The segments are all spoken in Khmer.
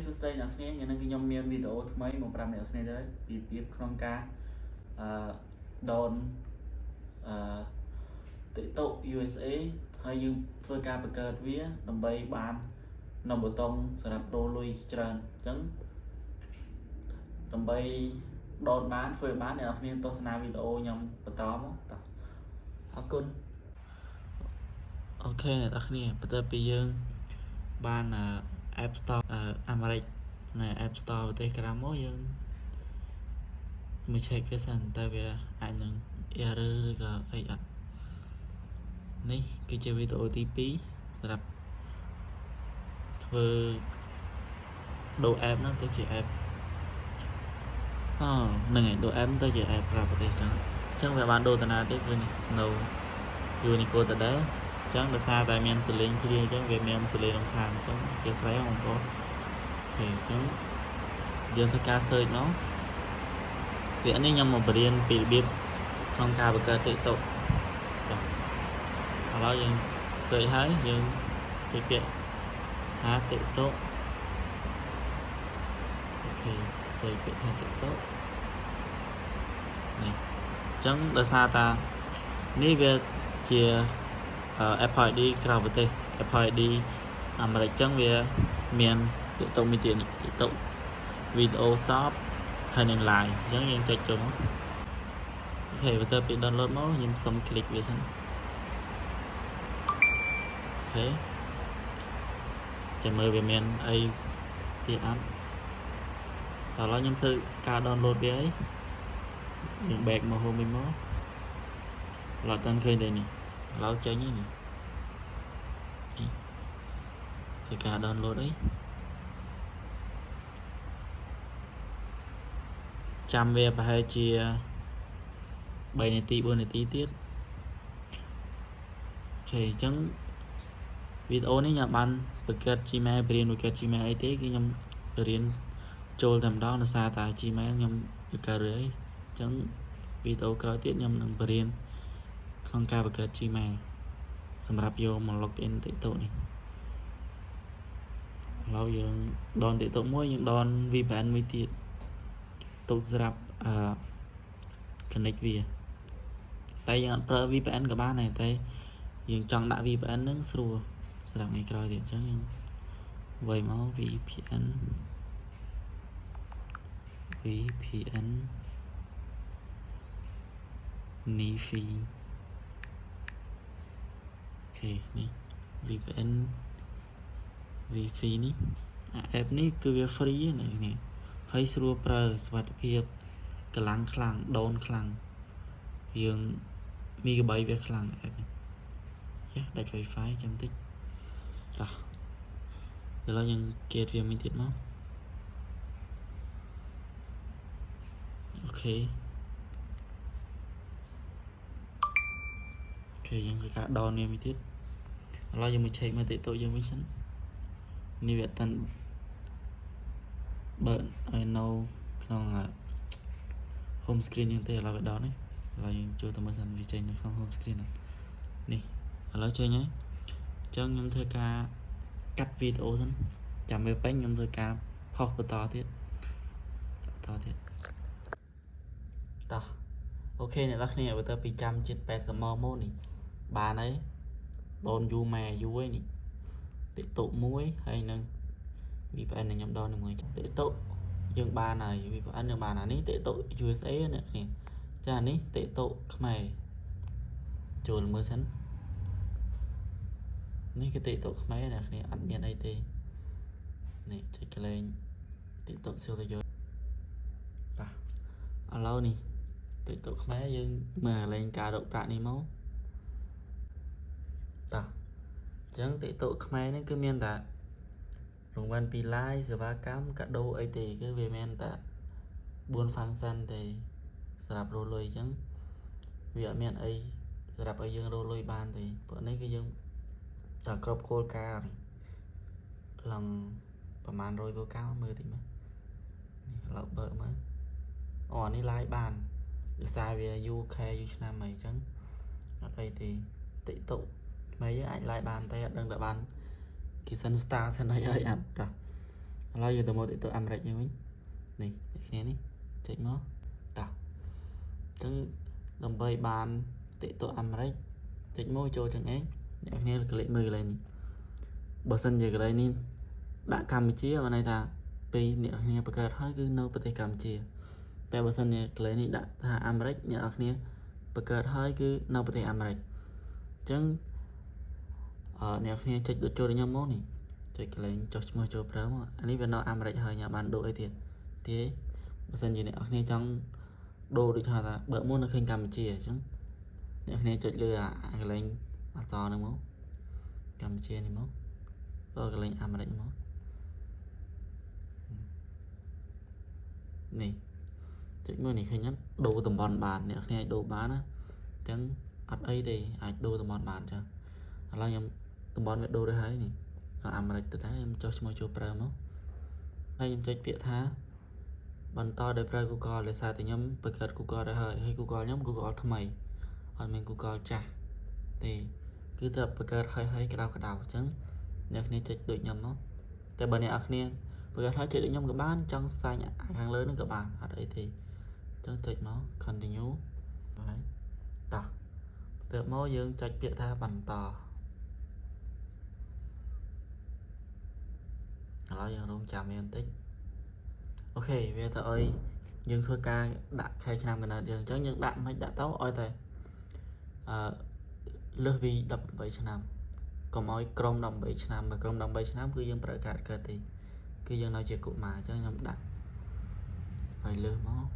សួស្តីអ្នកគ្នាថ្ងៃនេះគឺខ្ញុំមានវីដេអូថ្មីមកប្រាប់អ្នកគ្នាដែរពីរបៀបក្នុងការអឺ down អឺ TikTok USA ហើយយើងធ្វើការបង្កើតវាដើម្បីបាននៅប៊ូតុងសម្រាប់រកលុយច្រើនអញ្ចឹងដើម្បី down បានធ្វើឲ្យបានអ្នកគ្នាទស្សនាវីដេអូខ្ញុំបន្តមកតោះអរគុណ OK អ្នកនរគ្នាបន្ទាប់ពីយើងបាន App Store អាមេរិកនៅ App Store ប្រទេសក្រៅមកយើងមក check វាសិនតើវាអាចនឹង error ឬក៏អីអត់នេះគឺជាវីដេអូទី2សម្រាប់ធ្វើដូរ app ហ្នឹងទៅជា app អូហ្នឹងហើយដូរ app ទៅជា app ក្រៅប្រទេសចឹងអញ្ចឹងវាបានដូរតាណាទេគឺនេះនៅ Unicode ដដែលអញ្ចឹងដោយសារតែមានសលេងភ្លៀងអញ្ចឹងវាមានសលេងរំខានអញ្ចឹងជាស្រ័យបងប្អូន OK អញ្ចឹងយើងធ្វើការ search មកវគ្គនេះខ្ញុំមកបរៀនពីរបៀបក្នុងការបង្កើត TikTok ចាឥឡូវយើង search ហើយយើងចុចពាក្យថា TikTok OK search ពាក្យថា TikTok នេះអញ្ចឹងដោយសារតានេះវាជា Apple ID ក្រៅប្រទេស Apple ID អាមេរិកអញ្ចឹងវាមាន TikTok មួយទៀតនេះ TikTok Video Shop ហើយនឹង Live អញ្ចឹងយើងចុចចូលមក OK បន្ទាប់ពី download មកខ្ញុំសុំ click វាសិន OK ចាំមើលវាមានអីទៀតអត់តោះឥឡូវខ្ញុំធ្វើការ download វាអីយើង back មក home វិញមកឥឡូវអត់ទាន់ឃើញទេនេះឥឡូវចេញហើយនេះនេះធ្វើការ download អីចាំវាប្រហែលជា3នាទី4នាទីទៀត OK អញ្ចឹងវីដេអូនេះខ្ញុំបានបង្កើត Gmail បរៀនបង្កើត Gmail អីទេគឺខ្ញុំរៀនចូលតែម្ដងដោយសារតែ Gmail ខ្ញុំបង្កើតរួចហើយអញ្ចឹងវីដេអូក្រោយទៀតខ្ញុំនឹងបរៀនក្នុងការបង្កើត Gmail សម្រាប់យកមក login TikTok នេះឥឡូវយើង down TikTok មួយយើង down VPN មួយទៀតទុកសម្រាប់អឺ connect វាតែយើងអត់ប្រើ VPN ក៏បានដែរតែយើងចង់ដាក់ VPN ហ្នឹងស្រួលសម្រាប់ថ្ងៃក្រោយទៀតអញ្ចឹងយើងវាយមក VPN VPN Nifi OK នេះ VPN Wi-Fi នេះអា app នេះគឺវា free ណានេះហើយស្រួលប្រើសុវត្ថិភាពកម្លាំងខ្លាំងដូនខ្លាំងយើងមីកបីវាខ្លាំង app នេះយ៉ាដាច់ Wi-Fi ចាំតិចតោះឥឡូវយើងកេតវាមួយទៀតមក OK OK យើងធ្វើការ down វាមួយទៀតឥឡូវយើងមក check មើល TikTok យើងវិញសិននេះវាអត់តាន់បើឲ្យនៅក្នុង home screen យើងទេឥឡូវវា down នេះឥឡូវយើងចូលទៅមើលសិនវាចេញនៅក្នុង home screen នេះឥឡូវចេញហើយអញ្ចឹងខ្ញុំធ្វើការកាត់វីដេអូសិនចាំវាពេញខ្ញុំធ្វើការផុសបន្តទៀតបន្តទៀតតោះ OK អ្នកនរគ្នាបើទៅពីចាំចិត្ត80ម៉ោងមកនេះបានហើយដូនយូរម៉ែយូរហើយនេះ TikTok មួយហើយនឹង VPN នឹងខ្ញុំដល់នឹងមួយ TikTok យើងបានហើយ VPN យើងបានអានេះ TikTok USA អ្នកគ្នាចាអានេះ TikTok ខ្មែរចូលមើលសិននេះគឺ TikTok ខ្មែរអ្នកគ្នាអត់មានអីទេនេះចុចកលែង TikTok សៀវលយោតាឥឡូវនេះ TikTok ខ្មែរយើងមើលកលែងការរកប្រាក់នេះមកតាអញ្ចឹង TikTok ខ្មែរនេះគឺមានតែរង្វាន់ពី live សេវាកម្មកាដូអីទេគឺវាមានតែ4 function ទេសម្រាប់រកលុយអញ្ចឹងវាអត់មានអីសម្រាប់ឲ្យយើងរកលុយបានទេព្រោះនេះគឺយើងតែគ្រប់គោលការណ៍នេះឡើងប្រហែល100គោលការណ៍មើលតិចមើលនេះឥឡូវបើកមើលអូអានេះ live បានដោយសារវាយូរខែយូរឆ្នាំអីអញ្ចឹងអត់អីទេ TikTok ខ្មែរយើងអាច live បានតែអត់ដឹងតែបានគេសិន star សិនអីអីអត់តា ឥឡូវយើងទៅមក TikTok អាមេរិកយើងវិញនេះអ្នកគ្នានេះចុចមកតោះអញ្ចឹងដើម្បីបាន TikTok អាមេរិកចុចមកចូលចឹងឯងអ្នកគ្នាក្លេកមើលកន្លែងនេះបើសិនជាកន្លែងនេះដាក់កម្ពុជាបានន័យថាពេលអ្នកគ្នាបង្កើតហើយគឺនៅប្រទេសកម្ពុជាតែបើសិនជាកន្លែងនេះដាក់ថាអាមេរិកអ្នកនរគ្នាបង្កើតហើយគឺនៅប្រទេសអាមេរិកអញ្ចឹងអឺអ្នកគ្នាចុចដូចចូលខ្ញុំមកនេះចុចកន្លែងចុះឈ្មោះចូលប្រើមកអានេះវានៅអាមេរិកហើយញ៉ាំបានដូរអីទៀតទេបើសិនជាអ្នកនរគ្នាចង់ដូរដូចថាបើមុននៅឃើញកម្ពុជាអញ្ចឹងអ្នកគ្នាចុចលើអាកន្លែងអក្សរហ្នឹងមកកម្ពុជានេះមកបើកន្លែងអាមេរិកមកនេះចុចមើលនេះឃើញអត់ដូរតំបន់បានអ្នកគ្នាអាចដូរបានណាអញ្ចឹងអត់អីទេអាចដូរតំបន់បានអញ្ចឹងឥឡូវខ្ញុំតំបន់វាដូរទៅហើយនេះដល់អាមេរិកទៅដែរខ្ញុំចុះឈ្មោះចូលប្រើមកហើយខ្ញុំចុចពាក្យថាបន្តដោយប្រើ Google ដោយសារតែខ្ញុំបង្កើត Google ទៅហើយហើយ Google ខ្ញុំ Google ថ្មីអត់មាន Google ចាស់ទេគឺតែបង្កើតហើយហើយក្តៅក្តៅអញ្ចឹងអ្នកគ្នាចុចដូចខ្ញុំមកតែបើអ្នកនរគ្នាបង្កើតហើយចុចដូចខ្ញុំក៏បានចង់សាញ់ខាងលើនឹងក៏បានអត់អីទេអញ្ចឹងចុចមក continue ហើយតោះបន្ទាប់មកយើងចុចពាក្យថាបន្តឥឡូវយើងរងចាំវាបន្តិច OK វាទៅឲ្យយើងធ្វើការដាក់ខែឆ្នាំកំណើតយើងអញ្ចឹងយើងដាក់មិនដាក់ទៅឲ្យតែអឺលើសពី18ឆ្នាំកុំឲ្យក្រុម18ឆ្នាំបើក្រុម18ឆ្នាំគឺយើងប្រើកាតកើតទេគឺយើងនៅជាកុមារអញ្ចឹងខ្ញុំដាក់ឲ្យលើសមក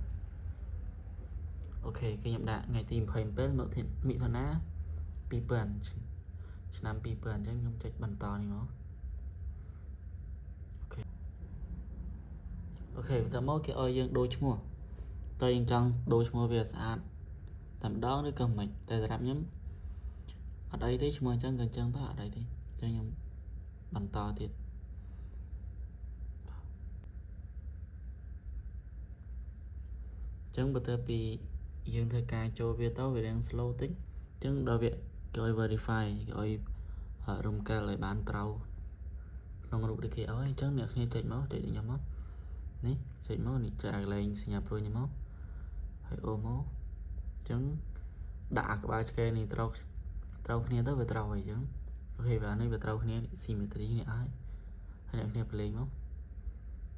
OK គឺខ្ញុំដាក់ថ្ងៃទី27មកមិថុនា2000ឆ្នាំ2000អញ្ចឹងខ្ញុំចុចបន្តនេះមក OK OK បន្ទាប់មកគេឲ្យយើងដូរឈ្មោះតើយើងចង់ដូរឈ្មោះវាស្អាតតែម្ដងឬក៏មិនតែសម្រាប់ខ្ញុំអត់អីទេឈ្មោះអញ្ចឹងក៏អញ្ចឹងទៅអត់អីទេអញ្ចឹងខ្ញុំបន្តទៀតអញ្ចឹងបន្ទាប់ពីយើងធ្វើការចូលវាទៅវារៀង slow តិចអញ្ចឹងដល់វាគេឲ្យ verify គេឲ្យរំកិលឲ្យបានត្រូវក្នុងរូបដូចគេឲ្យអញ្ចឹងអ្នកគ្នាចុចមកចុចដូចខ្ញុំមកនេះចុចមកនេះចុចអាកន្លែងសញ្ញាព្រួយនេះមកហើយអូមកអញ្ចឹងដាក់អាក្បាលឆ្កែនេះត្រូវត្រូវគ្នាទៅវាត្រូវហើយអញ្ចឹង OK វានេះវាត្រូវគ្នា symmetry នេះហើយហើយអ្នកគ្នាប្រឡែងមក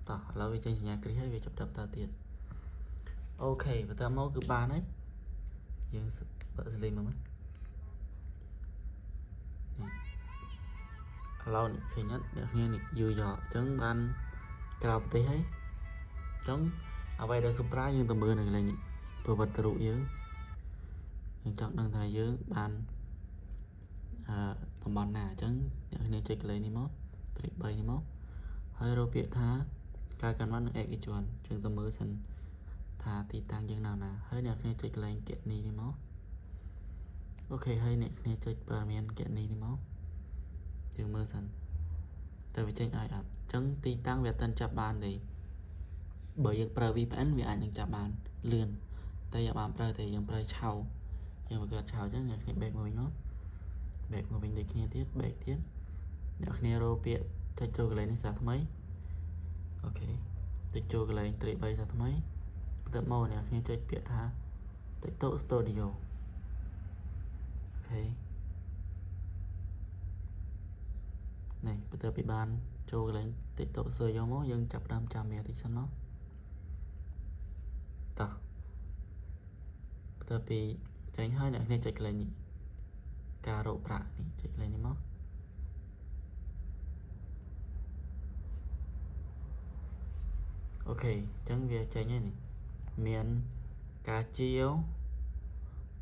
តោះឥឡូវវាចេញសញ្ញាគ្រីសហើយវាចាប់ដើមតទៀត OK បន្តមកគឺបានហើយយើងបើកសលេងមកនេះឥឡូវនេះឃើញអត់អ្នកគ្នានេះយូរយកអញ្ចឹងបានក្រៅប្រទេសហើយអញ្ចឹងអ្វីដែល surprise យើងទៅមើលនៅកន្លែងនេះប្រវត្តិរូបយើងយើងចង់ដឹងថាយើងបានអឺតំបន់ណាអញ្ចឹងអ្នកគ្នាចុចកន្លែងនេះមកត្រី3នេះមកហើយរកពាក្យថាការកាន់វត្តនិងឯកជនយើងទៅមើលសិនថាទីតាំងយើងនៅណាហើយអ្នកគ្នាចុចកន្លែងគណនីនេះមក OK ហើយអ្នកគ្នាចុចព័ត៌មានគណនីនេះមកយើងមើលសិនតើវាចេញឲ្យអត់អញ្ចឹងទីតាំងវាអត់ទាន់ចាប់បានទេបើយើងប្រើ VPN វាអាចនឹងចាប់បានលឿនតែយើងបានប្រើទេយើងប្រើឆៅយើងបង្កើតឆៅអញ្ចឹងអ្នកគ្នា back មកវិញមក back មកវិញដូចគ្នាទៀត back ទៀតអ្នកគ្នារកពាក្យចុចចូលកន្លែងនេះសារថ្មី OK ចុចចូលកន្លែងត្រី3សារថ្មីបន្ទាប់មកអ្នកគ្នាចុចពាក្យថា TikTok Studio OK នេះបន្ទាប់ពីបានចូលកន្លែង TikTok Studio មកយើងចាប់ដើមចាំវាតិចសិនមកតោះបន្ទាប់ពីចេញហើយអ្នកគ្នាចុចកន្លែងនេះការរកប្រាក់នេះចុចកន្លែងនេះមក OK អញ្ចឹងវាចេញហើយនេះមានការជាវ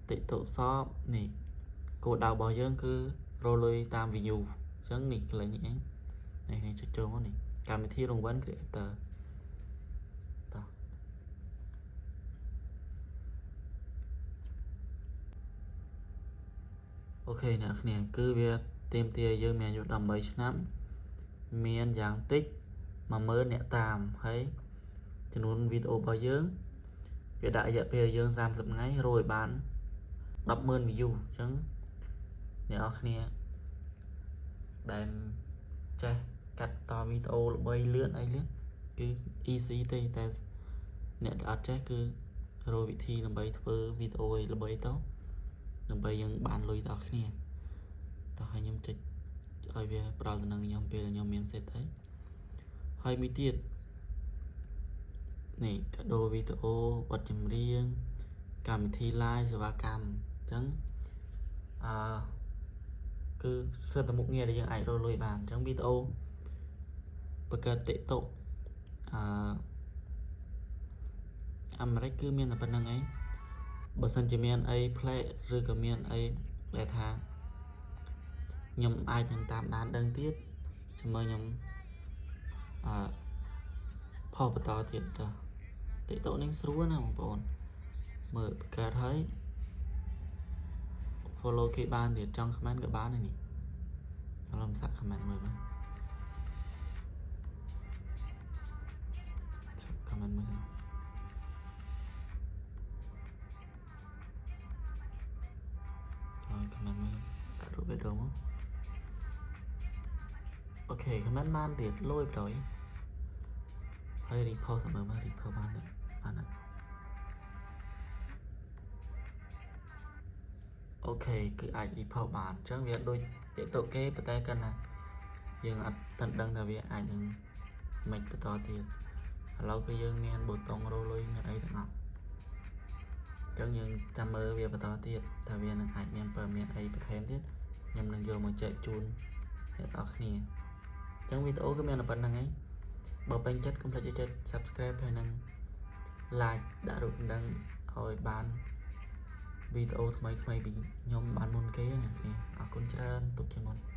TikTok Shop នេះគោលដៅរបស់យើងគឺរកលុយតាម view អញ្ចឹងនេះកន្លែងនេះឯងនេះនេះចុចចូលមកនេះកម្មវិធីរង្វាន់ creator តោះ OK អ្នកគ្នាគឺវាទាមទារយើងមានអាយុ18ឆ្នាំមានយ៉ាងតិច10000អ្នកតាមហើយចំនួនវីដេអូរបស់យើងវាដាក់រយៈពេលយើង30ថ្ងៃរកឲ្យបាន100,000 view អញ្ចឹងអ្នកនរគ្នាដែលចេះ កាត់តវីដេអូល្បីលឿនអីលឿនគឺ easy ទេតែអ្នកដែលអត់ចេះគឺរកវិធីដើម្បីធ្វើវីដេអូឲ្យល្បីទៅដើម្បីយើងបានលុយដល់គ្នាតោះឲ្យខ្ញុំចុចឲ្យវាផ្ដល់ដំណឹងខ្ញុំពេលខ្ញុំមានសិទ្ធហើយហើយមួយទៀតនេះកាដូវីដេអូបទចម្រៀងកម្មវិធី live សេវាកម្មអញ្ចឹងអឺគឺសិតតែមុខងារដែលយើងអាចរកលុយបានអញ្ចឹងវីដេអូបង្កើត TikTok អឺអាមេរិកគឺមានតែប៉ុណ្្នឹងឯងបើសិនជាមានអីប្លែកឬក៏មានអីដែលថាខ្ញុំអាចនឹងតាមដានដឹងទៀតជាមួយខ្ញុំអឺផុសបន្តទៀតតើ TikTok នេះស្រួលណាស់បងប្អូនមើលបង្កើតហើយ follow គេបានទៀតចង់ comment ក៏បានដែរនេះឥឡូវសាក់ comment មើលមើល comment មើលសិនហើយ comment មើលដាក់រូបវីដេអូមក OK comment បានទៀតលយប្រយហើយ repost មើលមើល repost បានទេបានអត់ OK គឺអាច repost បានអញ្ចឹងវាដូច TikTok គេប៉ុន្តែកាន់ណាយើងអត់ទាន់ដឹងថាវាអាចនឹងមិនបន្តទៀតឥឡូវគឺយើងមានប៊ូតុងរលុយមានអីទាំងអស់អញ្ចឹងយើងចាំមើលវាបន្តទៀតថាវានឹងអាចមានព័ត៌មានអីបន្ថែមទៀតខ្ញុំនឹងយកមកចែកជូនអ្នកនរគ្នាអញ្ចឹងវីដេអូគឺមានតែប៉ុណ្្នឹងឯងបើពេញចិត្តកុំភ្លេចចុច Subscribe ហើយនិង like ដាក់រូបកណ្ដឹងឲ្យបានវីដេអូថ្មីៗពីខ្ញុំបានមុនគេណាគ្នាអរគុណច្រើនទុកជាមុន។